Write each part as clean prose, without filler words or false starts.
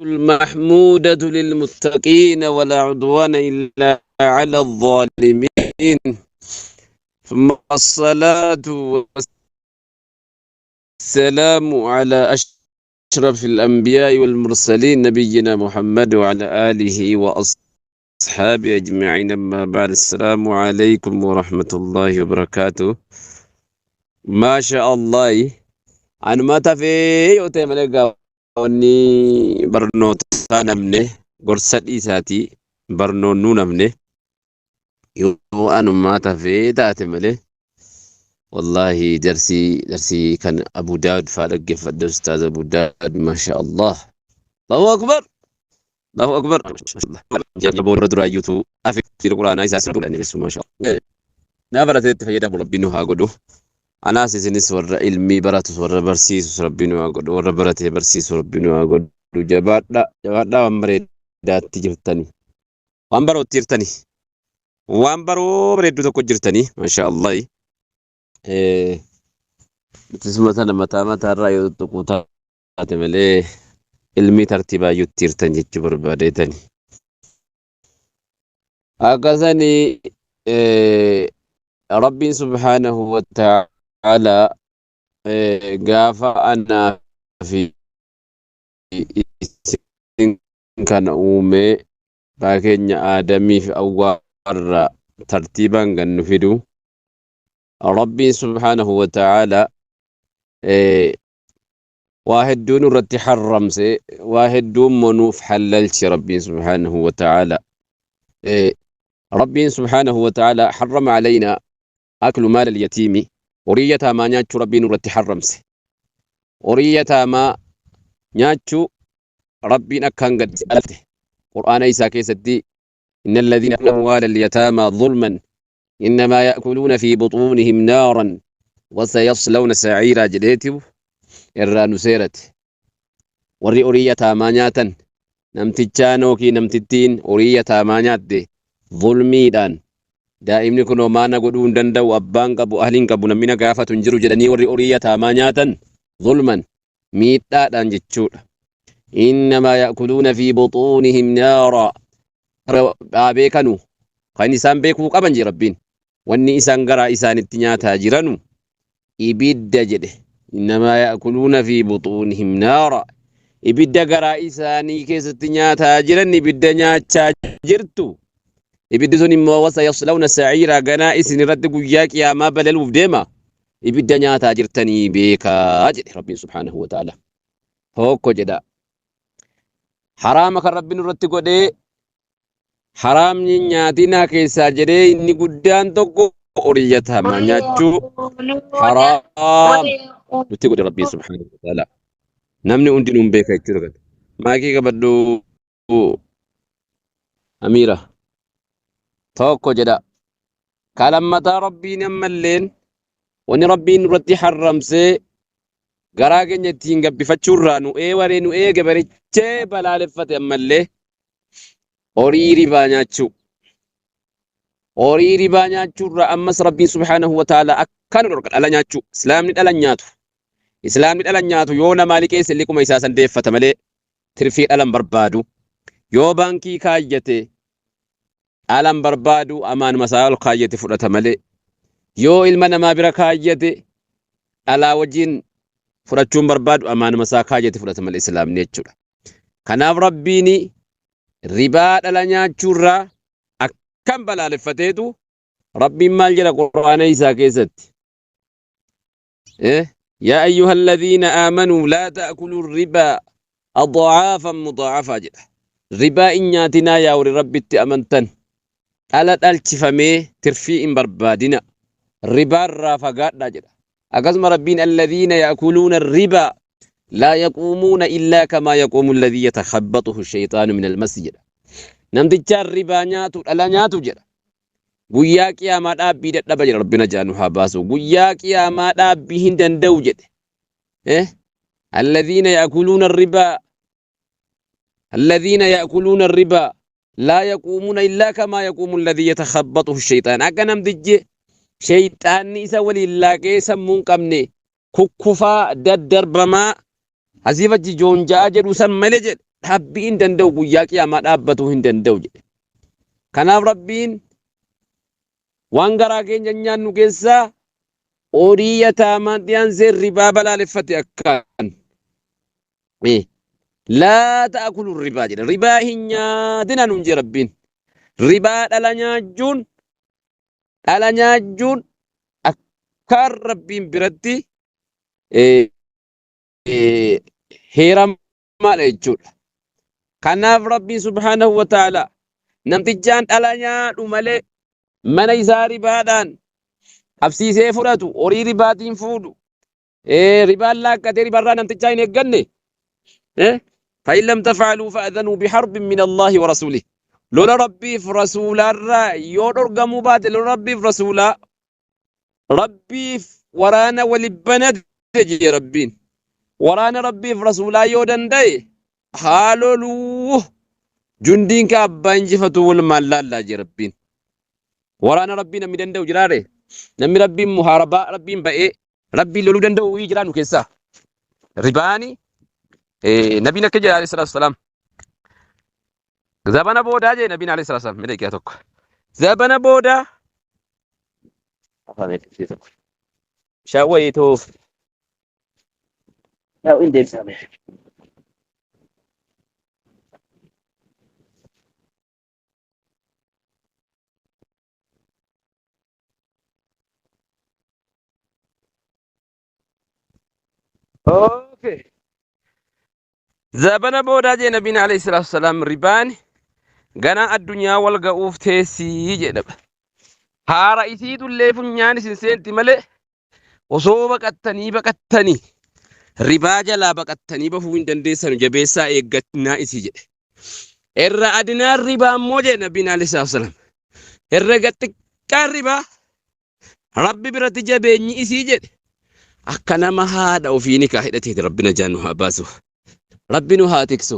المحمودة للمتقين ولا عدوان إلا على الظالمين، ثم الصلاة والسلام على أشرف الأنبياء والمرسلين نبينا محمد وعلى آله وأصحابه أجمعين، أما بعد، السلام عليكم ورحمة الله وبركاته. ما شاء الله، anuma tafee yoo ta'e malee gaawwanni barnootaa namne gorsa dhiisaatii barnoonnuu namne yoo anumaa tafee taate malee, wallaahi darsii kan Abu Daawud faa dhaggeeffadhe, Ustaaz Abu Daawud, masha Allah, Allahu akbar, Allahu akbar. Booda duraayyuutu afi quraanaa isaa sirrii godhanii, masha Allah, naa baratee itti fayyadamu Rabbiin nu haa godhu. Anaas isinis warra ilmii baratus warra barsiisus Rabbiin nu haa godhu, warra baratee barsiisu Rabbiin nu haa godhu. Jabaadha, jabaadha, waan bareedaatti jirtani, waan barootti jirtani, waan baroo bareedduu tokko jirtanii, masha Allah. Nutisuma tana mataa mataarraa yoo tuttuquu taate malee ilmii tartiibaayyuutti jirtan jechuu barbaadeetani. Akkasanii Rabbiin subhaanahu wa ta'ala gaafa anaa fi isin kana uumee abbaa keenya Aadamii fi Awwaarraa tartiibaan kan nu fidu, Rabbiin subhaanahu wa ta'ala waa hedduu nurratti harramse, waa hedduu immoo nuuf halalche Rabbiin subhaanahu wa ta'ala. Rabbiin subhaanahu wa ta'ala harrama alaynaa aklu maal al-yatiimi, horii yataamaa nyaachuu Rabbiin nurratti harramse. Horii yataamaa nyaachuu Rabbiin akkaan gad alafte Qur'aana isaa keessatti: inna alladhiina ya'kuluuna amwaala al-yataamaa zulman innamaa ya'kuluuna fi buxuunihim naaran wasayaslawna sa'iiraa jedheetu irraa nu seerate. Warri horii yataamaa nyaatan, namtichaan yookiin namtittiin horii yataamaa nyaatte zulmiidhaan, daa'imni kun homaa na godhuu hin danda'u, abbaan qabu, ahliin qabu, namni na gaafatu hin jiru jedhanii warri horii yataamaa nyaatan zulman, miidhaadhaan jechuudha. Innamaa ya'kuluuna fi buxuunihim naara, haa beekanu, kan isaan beekuu qaban jedhe Rabbiin, wanni isaan garaa isaanitti nyaataa jiranu ibidda jedhe. Innamaa ya'kuluuna fi buxuunihim naara, ibidda garaa isaanii keessatti nyaataa jiran, ibidda nyaachaa jirtu. Ibiddi sun immoo wasayaslawna sa'iira, ganaa isin irratti guyyaa qiyaamaa balaluuf deema, ibidda nyaataa jirtanii beekaa jedhe Rabbiin subhaanahu wa ta'ala. Tokko jedha, haraama kan Rabbiin irratti godhee, haraamni nyaatinaa keessaa jedhee inni guddaan tokko horii yataamaa nyaachuu haraam nutti godhe Rabbiin subhaanahu wa ta'ala. Namni hundinuu hin beeka jechuudha kana. Maakii qabadhu Amiira. Tokko jedha. Ka lammataa, Rabbiin ammalleen wanni Rabbiin nurratti harramsee garaa keenya ittiin gabbifachuurraa nu eewaree nu eege barichee balaaleffate ammallee horii ribaa nyaachuu. Horii ribaa nyaachuurraa ammas Rabbiin subhaanahu wa ta'ala akka nu dhorka dhala nyaachuu. Islaamni dhala hin nyaatu. Islaamni dhala hin nyaatu. Yoo namaa liqeesse liquma isaa san deeffata malee tirfii dhala hin barbaadu. Yoo baankii kaayyate dhala hin barbaadu, amaanuma isaa ol kaayyate fudhata malee. Yoo ilma namaa bira kaayyate dhalaa wajjin fudhachuu hin barbaadu, amaanuma isaa kaayyate fudhata malee islaamni jechuudha. Kanaaf Rabbiin ribaa dhala nyaachuurraa akkam balaaleffateetu Rabbiin maal jedha Qur'aana isaa keessatti? Yaa ayyuha alladhiina aamanuu laa ta'kuluu ribaa adcaafan mudaacafaa jedha. Ribaa in nyaatinaa yaa warri Rabbitti amantan. Dhala dhalchifamee tirfii hin barbaadina. Ribaarraa fagaadhaa jedha. Akkasuma Rabbiin alladhiina ya'kuluuna ribaa laa yaquumuuna illaa kamaa yaquumu alladhii yatakhabbaxuhu shayxaanu min almasi jedha. Namtichaan ribaa nyaatu, dhala nyaatu jedha. Guyyaa qiyaamaa dhaabbii dadhaba jedha. Rabbi najaa nu haa baasu. Guyyaa qiyaamaa dhaabbii hin danda'u jedhe. Alladhiina ya'kuluuna ribaa, alladhiina ya'kuluuna ribaa laa yaquumuuna illaa kamaa yaquumu alladhii yatakhabbaxuhu shayxaan. Akka namtichi shayxaanni isa waliin laaqee sammuu hin qabne kukkufaa daddarbamaa asiif achi joonja'aa jedhu san malee jedhe. Dhaabbii hin danda'u guyyaa qiyaamaa dhaabbatuu hin danda'u jedhe. Kanaaf Rabbiin waan garaa keenya nyaannu keessaa horii yataamaa dhiyaansee ribaa balaaleffate akkaan. Laa ta'akulu ribaa jedha. Ribaa hin nyaatina nuun jee Rabbiin. Ribaa dhala nyaachuun dhala nyaachuun akkaan Rabbiin biratti heeramaadha jechuudha. Kanaaf Rabbiin subhaanahu wa ta'ala namtichaan dhala nyaadhu malee mana isaa ribaadhaan qabsiisee fudhatu horii ribaatiin fuudhu ribaan laakkatee ribarraa namtichaa hin eegganne فإن لم تفعلوا فأذنوا بحرب من الله ورسوله lola Rabbiif rasuulaarraa yoo dhorgamuu baate lola Rabbiif rasuulaa Rabbiif waraana wali banate jee Rabbiin. Waraana Rabbiif rasuulaa yoo danda'e haa loluu. Jundiin ka abbaa injifatu walumaan laallaa jee Rabbiin. Waraana Rabbii namni danda'u jiraare? Namni Rabbiin muhaarabaa Rabbiin ba'ee Rabbiin loluu danda'u wayii jiraa nu keessaa? Ribaani nabiin akka jedhe alayhi salaatu wasalaam. Zabana boodaa jee nabiin alayhi salaatu wasalaam. Mee daqiiqaa tokko. Zabana boodaa afaan eegsisee tokko. Bishaan wayii too. Yaa hin deebisame. Okay. Zabana boodaa jee nabiin alayhi salaatu wasalaam ribaan gana addunyaa wal ga'uuf teessii jedha. Haara isiitullee funyaan isin seenti malee osoo baqattanii baqattanii ribaa jalaa baqattanii bahuu hin dandeessanu jabeessaa eeggannaa isii jedhe. Irra adinaan ribaa immoo jedhe nabiin alayhi salaatu wasalaam. Herrega xiqqaan ribaa Rabbi biratti jabeenyi isii jedhe akka nama haadha ofii nikaa hidhateeti Rabbi najaa nu haa baasu. Rabbi nu haa tiksu.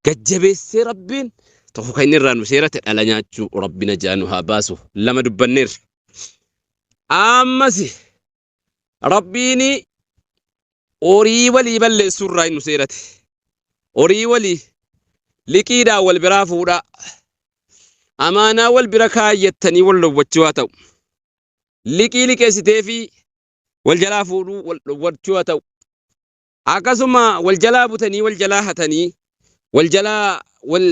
Gajjabeessee Rabbiin tokko kan inni irraa nu seerate dhala nyaachuu Rabbi najaa nu haa baasu. Lama dubbanneerra. Ammas Rabbiin horii walii balleessuu irraa nu seerate. Horii walii liqiidhaan wal biraa fuudhaa. Amaanaa wal bira kaayyattanii wal dhowwachuu haa ta'u. Liqii liqeessitee fi wal jalaa fuudhuu wal dhowwachuu haa ta'u. Akkasuma wal jalaa butanii wal jalaa hatanii wal jalaa wal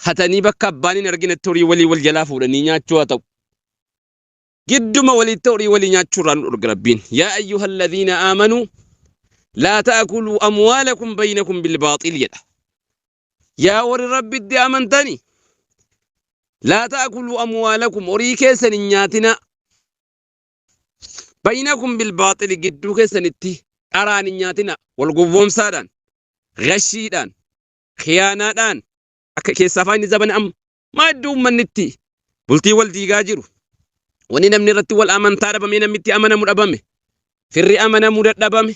hatanii bakka abbaan hin arginetti horii walii wal jalaa fuudhanii nyaachuu haa ta'u. Gidduma walitti horii walii nyaachuu irraa nu dhorga Rabbiin. Yaa ayyuhalladhiina aamanuu laa ta'akuluu amwaalakum baynakum bilbaaxil jedha. Yaa warri Rabbitti amantani laa ta'akuluu amwaalakum horii keessan hin nyaatinaa baynakum bilbaaxili gidduu keessanitti dharaan hin nyaatinaa wal gowwoomsaadhaan gashiidhaan khiyaanaadhaan akka keessaa faayni zabana amma maa iddoo uummanni itti bultii wal diigaa jiru wanni namni irratti wal amantaa dhabamee namni itti amanamu dhabame firri amanamuu dadhabame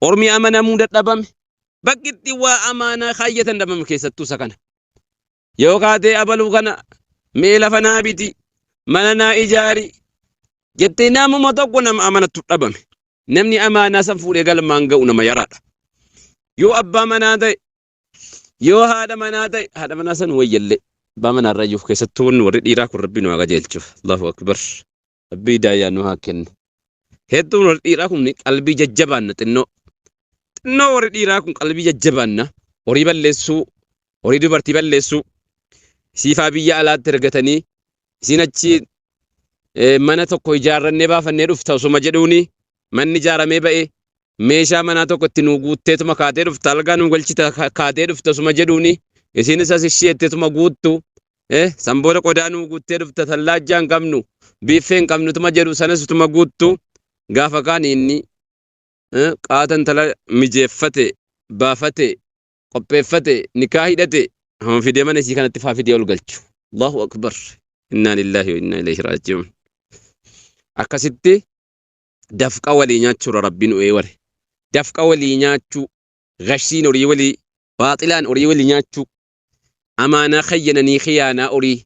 ormi amanamuu dadhabame bakki itti waa amaanaa kaayyatan dhabame keessattuu isa kana yoo kaatee abaluu kana mee lafa naa biti mana naa ijaari jettee namuma tokko nama amanattu dhabame namni amaanaa san fuudhee galmaan ga'u nama yaraadha yoo abbaa manaa ta'e Yoo haadha manaa ta'e haadha manaa san wayyallee abbaa manaa irra iyyuu keessattuu wanni warri dhiiraa kun rabbi nu haa qajeelchu. Allahu akbar. Rabbi hidaayaa nu haa kennu. Hedduun warri dhiiraa kun qalbii jajjabaanna xinnoo. Xinnoo warri dhiiraa kun qalbii jajjabaanna. Horii balleessuu, horii dubartii balleessuu, siifaa biyya alaatti ergatanii isiin achi mana tokko ijaarrannee baafannee dhufta osuma jedhuuni manni ijaaramee ba'e meeshaa manaa tokko itti nuu guutteetuma kaatee dhufta algaa nuu galchita kaatee dhufta osuma jedhuuni isiinis as ishii jetteetuma guuttu san booda qodaa nuu guuttee dhufta tallaajjaa hin qabnu biiffee hin qabnutuma jedhu sanas utuma guuttu gaafa kaan inni qaata intala mijeeffate baafate qopheeffate nikaa hidhate hama fidee mana isii kanatti faa fidee ol galchu Allahu akbar innaa lillaahi wa innaa ilayhi raaji'uun akkasitti dafqa walii nyaachuurra rabbiin nu eeware dafqa walii nyaachuu gashiin horii walii baaxilaan horii walii nyaachuu amaanaa khayyananii khiyaanaa horii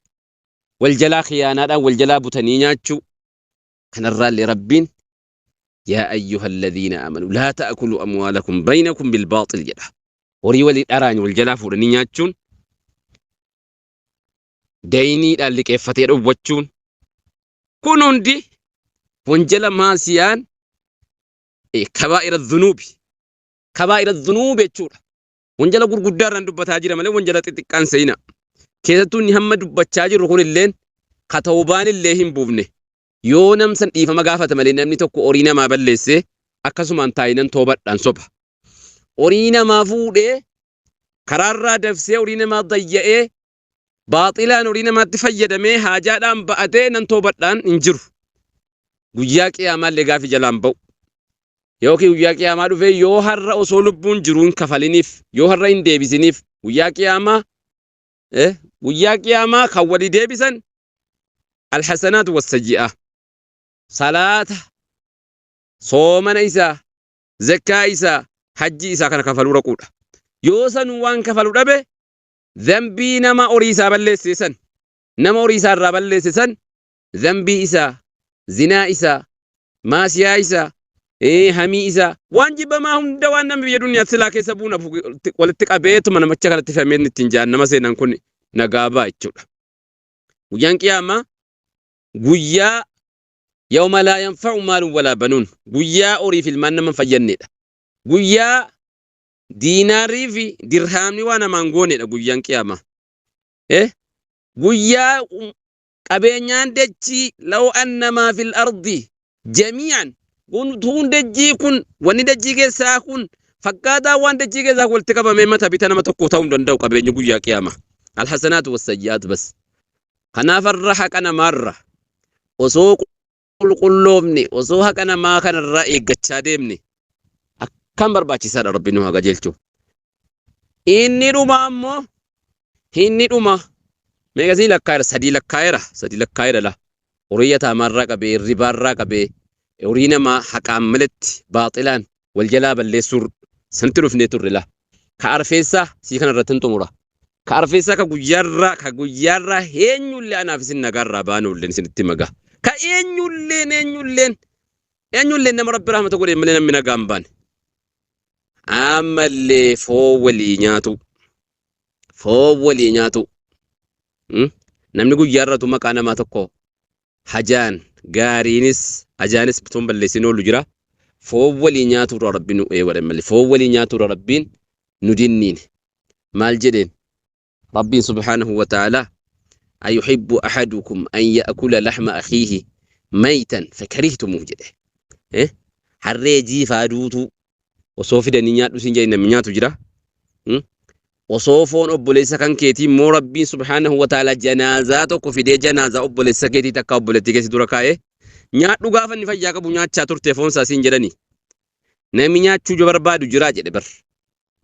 wal jalaa khiyaanaadhaan wal jalaa butanii nyaachuu kanarraallee rabbiin yaa ayyuha alladhiina aamanu laa ta'kuluu amwaalakum baynakum bilbaaxil jedha. Horii walii dharaan wal jalaa fuudhanii nyaachuun, dayniidhaan liqeeffatee dhowwachuun, kun hundi wanjala maasiyaan kabaa'ira dhunuubi. Kabaa'ira dhunuubi jechuudha. Wanjala gurguddaa irraan dubbataa jira malee wanjala xixiqqaan seena. Keessattuu inni hamma dubbachaa jirru kun illeen ka tawbaan illee hin buufne. Yoo namsan dhiifama gaafata malee namni tokko horii namaa balleesse akkasumaan taayinan toobadhaan soba. Horii namaa fuudhee karaarraa dabsee horii namaa dayya'ee baaxilaan horii namaatti fayyadamee haajaadhaan ba'atee nan toobadhaan hin jiru. Guyyaa qiyaamaallee gaafi jalaan ba'u. Yookiin guyyaa qiyaamaa dhufee yoo har'a osoo lubbuun jiruu hin kafaliniif, yoo har'a hin deebisiniif, guyyaa qiyaamaa guyyaa qiyaamaa kan walii deebisan alhasanaatu wassayyi'aa, salaata, soomana isaa, zakkaa isaa, hajjii isaa kana kafaluu raquudha. Yoo sanuu waan kafalu dhabe, zambii nama horii isaa balleesse san, nama horii isaa irraa balleesse san, zambii isaa, zinaa isaa, maasiyaa isaa, hamii isaa, waan jibbamaa hunda, waan namni biyya duniyaatti silaa keessa buuna walitti qabeetuma namicha kanatti fe'amee ittiin jahannama seenan kun nagaa ba'a jechuudha. Guyyaan qiyaamaa guyyaa yawma laa yanfa'u maalun walaa banuun, guyyaa horii fi ilmaan nama hin fayyadnedha. Guyyaa diinaarii fi dirhaamni waa namaan goonedha guyyaan qiyaamaa. Guyyaa qabeenyaan dachii, law anna maa fil ardi jamii'an, guutuun dachii kun, wanni dachii keessaa kun, fakkaataa waan dachii keessaa walitti qabamee mata bita nama tokko ta'uu hin danda'u qabeenyi guyyaa qiyaamaa. Alhasanaatu wassayyi'aat bas. Kanaaf har'a haqa namaarra osoo qulqulloofne, osoo haqa namaa kanarraa eeggachaa deemne akkam barbaachisaadha. Rabbi nu haa qajeelchu. Inni dhuma ammoo, inni dhuma meeqasii lakkaa'eera? Sadii lakkaa'eera, sadii lakkaa'eera. La horii yataamaarraa qabee, ribaarraa qabee, horii namaa haqaan malatti baaxilaan wal jalaa balleessuu sanatti dhufnee turre. La ka arfeessaa sii kana irratti hin xumura. Ka arfeessaa ka guyyaarraa eenyullee anaaf isin nagaarraa baanuulleen isinitti magaa ka eenyulleen nama Rabbi rahmata godhe malee namni nagaa hin baane. Ammallee foon walii nyaatu, foon walii nyaatu. Namni guyyaarratu maqaa namaa tokko hajaan gaariinis hajaanis bituun balleessin oolu jira. Foon walii nyaatu irraa Rabbi nu eewadha malee, foon walii nyaatu irraa Rabbiin nu dinniine. Maal jedheen Rabbiin subhaanahu wa ta'aalaa? Ayuhibbu ahadukum an ya'kula lahma akhiihi maytan fakarihtumuuh jedhe. Harree jiifaa duutuu osoo fidanii nyaadhu siin jedhe, namni nyaatu jira? Osoo foon obboleessa kan keetii immoo Rabbiin subhaanahu wa ta'aalaa janaazaa tokko fidee janaazaa obboleessa keetii takka obboleettii keessi dura kaa'ee nyaadhu, gaafa inni fayyaa qabu nyaachaa turte foon isaa siin jedhani, namni nyaachuu barbaadu jira jedhe bar.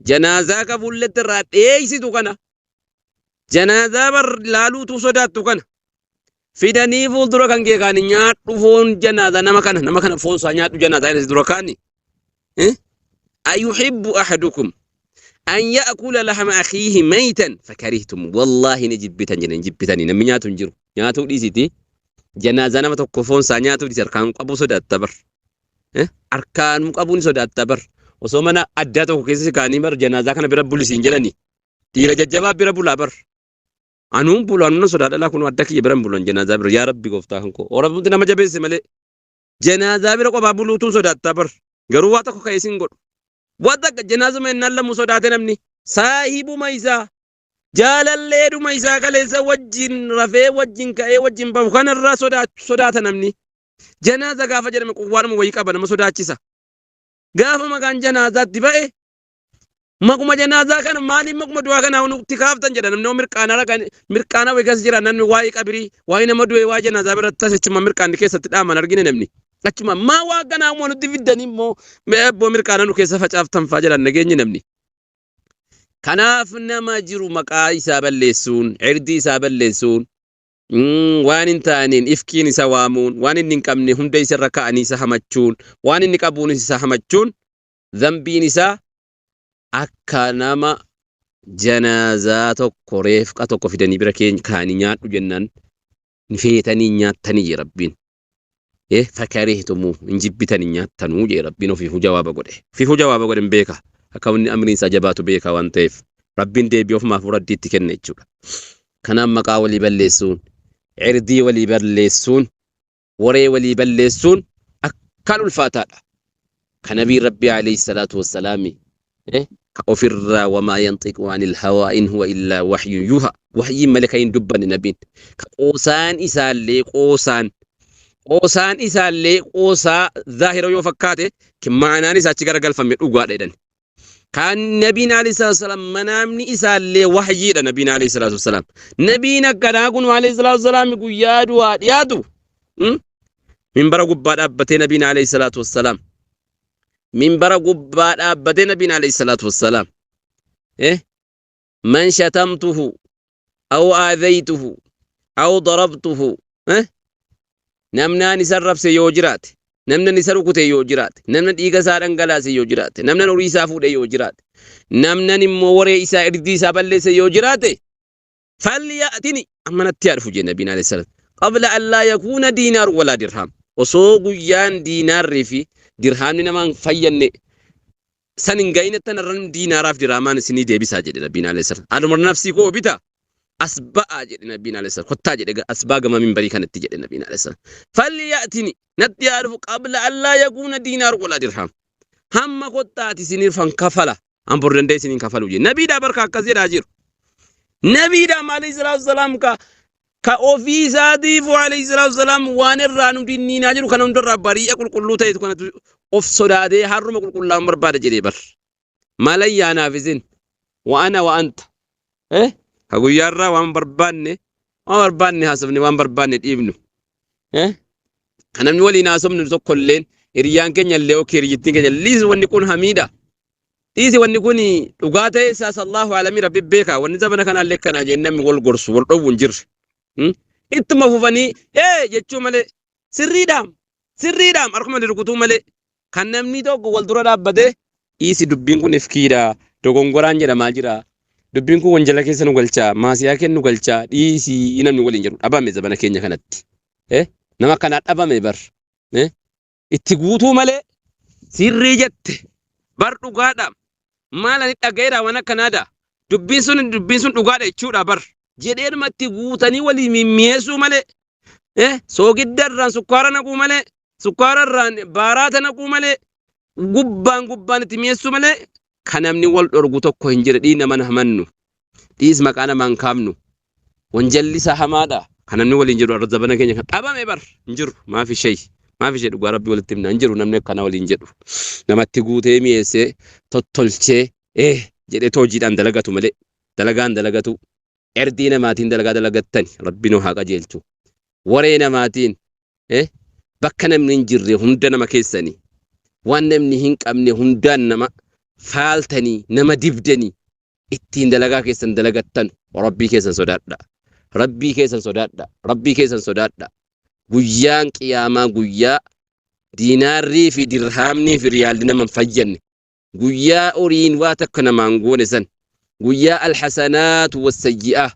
Janaazaa ka fuulletti irraa dheeysitu kana, janaazaa bar laaluutu sodaattu kana fidanii fuuldura kan kee kaani, nyaadhu foon janaazaa nama kana foon isaa nyaadhu, janaazaa inni dura kaani. Ayuhibbu ahadukum an ya'kula lahma akhiihi maytan fakarihtum, wallahi ni jibbitan jedhan. Jibbitanii namni nyaatu hin jiru. Nyaatuu dhiisiti, janaazaa nama tokko foon isaa nyaatuu dhiisi, harkaan qabuu sodaatta bar. Harkaan qabuu ni sodaatta bar. Osoo mana addaa tokko keessa si kaanii bar janaazaa kana bira bulisiin jedhani, dhiira jajjabaa bira bulaa bar. Anuun bulu, anuun sodaadha laa, kun adda kiyya bira hin bulan janaazaa bira. Yaa Rabbi gooftaa kan koo, Oromumti nama jabeesse malee janaazaa bira qophaa buluutuun sodaattaa bar. Garuu waa tokko ka'ee sin godhu. Waa takka janaazuma innaan lamuu sodaate, namni saahibuma isaa, jaalalleedhuma isaa, kaleessa wajjin rafee, wajjin ka'ee, wajjin bahu kanarraa sodaata namni. Janaaza gaafa jedhame quwwaanuma wayii qaba, nama sodaachisa. Gaafa maqaan janaazaatti ba'e, maquma janaazaa kana maaliif maquma du'aa kanaa nutti kaaftan jedha namni. Mirqaana rakan mirqaana wayii keessa jira namni, waa'ee qabirii, waa'ee nama du'e, waa'ee janaazaa biratti achuma mirqaanni keessatti dhaaman argine. Namni achuma maa waa kanaa immoo nutti fiddanii immoo ebboo mirqaana nu keessa facaaftan faa jedhan nageenyi namni. Kanaaf nama jiru maqaa isaa balleessuun, irdii isaa balleessuun, waan hin taaneen ifkiin isa waamuun, waan inni hin qabne hunda isa irra ka'anii isa hamachuun, waan inni qabuunis isa hamachuun, zambiin isaa akka nama janaazaa tokko reefqa tokko fidanii bira keenya kaanii nyaadhu jennaan feetanii nyaattanii jee Rabbiin. Fakarihtumuu, hin jibbitan, hin nyaattanuu jee Rabbiin. Ofiifuu jawaaba godhe. Ofiifuu jawaaba godhe, hin beeka. Akka wanni amriin isaa jabaatu beeka waan ta'eef. Rabbiin deebii ofumaaf raddii itti kenna jechuudha. Kanaaf maqaa walii balleessuun, irdii walii balleessuun, waree walii balleessuun akkaan ulfaataadha. Ka nabiin Rabbii alayhi salaatu wassalaami ka ofirraa wamaa yanxiqu anil hawaa in huwa illaa wahyun yuha wahyiin malee kan hin dubbanne nabiin ka qoosaan isaallee qoosaan qoosaan isaallee qoosaa zaahira yoo fakkaate maanaan isaa achi garagalfame dhugaadha jedhan. Kan nabiin alayhi salaatu wassalaam manaamni isaallee wahyiidha nabiin alayhi salaatu wassalaam. Nabiin akkanaa kun alayhi salaatu wassalaam guyyaa du'aa dhiyaatu minbara gubbaa dhaabbatee nabiin alayhi salaatu wassalaam minbara gubbaa dhaabbatee nabiin alayhi salaatu wassalaam man shatamtuhu aw aadhaytuhu aw darabtuhu namnaan isa arrabse yoo jiraate, namnan isa rukute yoo jiraate, namna dhiiga isaa dhangalaase yoo jiraate, namnan horii isaa fuudhe yoo jiraate, namnan immoo waree isaa irdii isaa balleesse yoo jiraate, falya'tini amma natti haa dhufu jenne nabiin alayhi salaam qabla an laa yakuuna diinaar walaa dirhaam osoo guyyaan diinaarrii fi dirhaamni namaan fayyanne san hin ga'in tanarran diinaaraaf dirhaamaan isinii deebisaa jedhe nabiin alayhi salaam anuma nafsii koo bita as ba'aa jedhe nabiin alayhi salaam kottaa jedhe as ba'aa gama minbarii kanatti jedhe nabiin alayhi salaam falya'tini natti haa dhufu qabla an laa yakuuna diinaar walaa dirhaam hamma kottaati isiniifan kafala an bor danda'e isiniin kafalu jedhe nabiidhaa barka akkas jedhaa jiru nabiidhaa alayhi salaatu wasalaam ka ka ofii isaatiifu alayhi salaatu wasalaam waan irraa nu dinniinaa jiru kana hundarraa bari'a qulqulluu ta'etu kanatu of sodaatee harruma qulqullaa'uun barbaada jedhee bar malayyaa naaf isin wa ana wa anta eh ka guyyaarraa waan barbaanne waan barbaanne haasofne waan barbaanne dhiibnu eh ka namni waliin haasofnu tokko illeen hiriyaan keenya illee yookiin hiriyyittiin keenya liis wanni kun hamiidha Dhiisi wanni kun dhugaa ta'e isaas Allahu alamii rabbi beeka wanni zamana kanaallee akkanaa jeen namni wal gorsu wal dhowwu hin jirre. Ittuma fufanii ee jechuu malee sirriidhaam sirriidhaam harkuma rukutuu malee kan namni tokko wal dura dhaabbatee dhiisi dubbiin kun ifkiidha dogongoraan jedhamaa jira dubbiin kun wanjala keessa nu galchaa maasiyaa keessa nu galchaa dhiisii namni waliin jedhu dhabame zamana keenya kanatti. Nama akkanaa dhabame bar. Itti guutuu malee sirrii jette bar dhugaadha maal ani dhaga'eera waan akkanaadha dubbiin sun dhugaadha jechuudha bar jedheedhuma itti guutanii walii mimmi'eessuu malee soogidda irraan sukkaara naquu malee sukkaara irraan baaraata naquu malee gubbaan gubbaan itti mi'eessuu malee kan namni wal dhorgu tokko hin jire dhiin nama hamannu dhiis maqaa namaan kaafnu Wanjalli isaa hamaadha. Kan namni waliin jedhu arra zabana keenya kan dhabame bar hin jiru. Maafi shay. Maafi shay dhugaa rabbi walitti himna hin jiru namni akkana waliin jedhu. Namatti guutee mi'eessee tottolchee jedhee hojiidhaan dalagatu malee dalagaan dalagatu. Erdii namaatiin dalagaa dalagattani rabbi nu haa qajeelchu. Waree namaatiin bakka namni hin jirre hunda nama keessanii waan namni hin qabne hundaan nama faaltanii nama dibdanii ittiin dalagaa keessan dalagattan rabbii keessan sodaadha. Rabbii keessan sodaadha. Rabbii keessan sodaadha. Guyyaan qiyaamaa guyyaa diinaarrii fi dirhaamnii fi riyaalli nama hin fayyanne. Guyyaa horiin waa takka namaan goone san. Guyyaa alhasanaatu wassayyi'aa.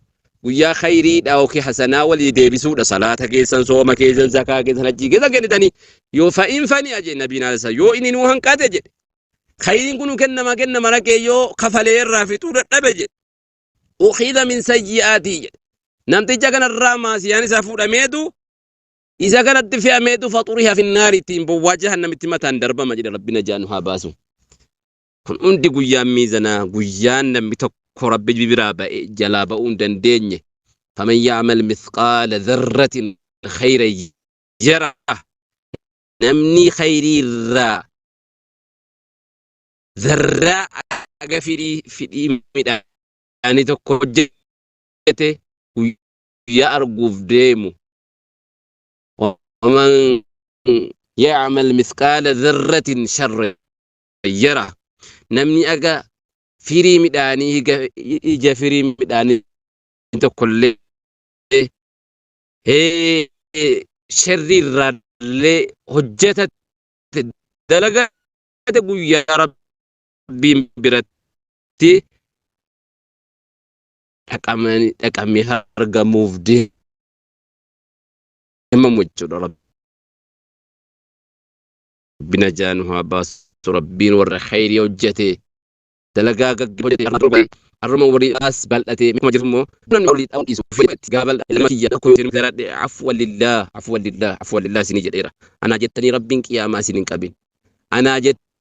Guyyaa khayriidha yookiin hasanaa walii deebisuudha. Salaata keessan, sooma keessan, zakaa keessan, hajjii keessan kennitanii. Yoo fa'in fani'a jedhe nabiin alaihi yoo inni nuu hanqate jedhe. Khayriin kun kennama kennama raqee yoo kafalee irraa fixuu dadhabe jedhe. Ukhidha min sayyi'aatii jedhe. Namticha kanarraa maasiyaan isaa fuudhameetu isa kanatti fe'ameetu faxuriha finnaari ittiin bowwaa jahannamitti mataan darbama jedhe rabbi najaa nu haa baasu. Kun hundi guyyaan miizanaa guyyaan namni tokko rabbi biraa ba'e jalaa ba'uu hin dandeenye. Faman ya'mal mithqaala dharratin khayran yara. Namni khayrii irraa zarraa aga firii fidhii midhaanii tokko hojjete guyyaa arguuf deemu. Waman ya'mal mithqaala dharratin sharran yara. Namni aga firii midhaanii ija firii midhaanii tokkollee sharrii irraallee hojjetate dalagate guyyaa rabbiin biratti dhaqamee argamuuf deemamu jechuudha. Rabbi najaa nu haa baasu. Rabbiin warra khayrii hojjete Dalagaa gaggeeffate har'uma walii as bal'atee akkuma jirtu immoo namni walii dhabuun dhiisu gaabal ilma kiyya tokko yoo isin daradhe, afwan lillah, afwan lillah, afwan lillah isinii jedheera. Anaa jettanii Rabbiin qiyaamaa isin hin qabin. Anaa jettanii